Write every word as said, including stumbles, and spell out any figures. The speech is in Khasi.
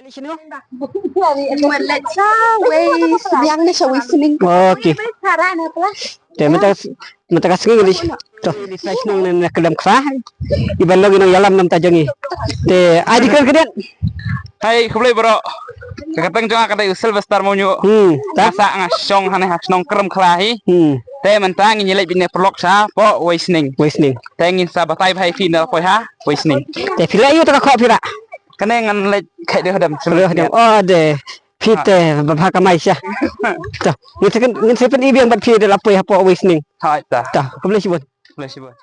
Leit shano? Leit sha Wei Sniang ne sha Wei Sning. Okay. Te mynta mynta ka sngi leit. To, leit sha shnong ne na Khlem Khra. Iban long i nongïalam namar jong i. Te ai di kren kren. Hai, khublei bro. Ka kyrteng jong nga ka dei u Sylvester Mawñiuh. Hmm, ta? Nga sah nga shong hane ha shnong Khlem Khra hi. Hmm. Te mynta ngin ïaleit beit ne paralok sha poh Wei Sning. Wei Sning. Te ngin sa batai bha ïa phi na la poi ha Wei Sning. Te phi leh ïa u ta ka khoh phi ra. Kane ngan leit khet de hodem. Re hodem. Oh de. Phi te ba bha kamai sha. Ta. Ngin sa ngin sa pyn-i biang bad phi da la poi hapoh Wei Sning. Hai ta. Ta. Khublei shibun. Khublei shibun.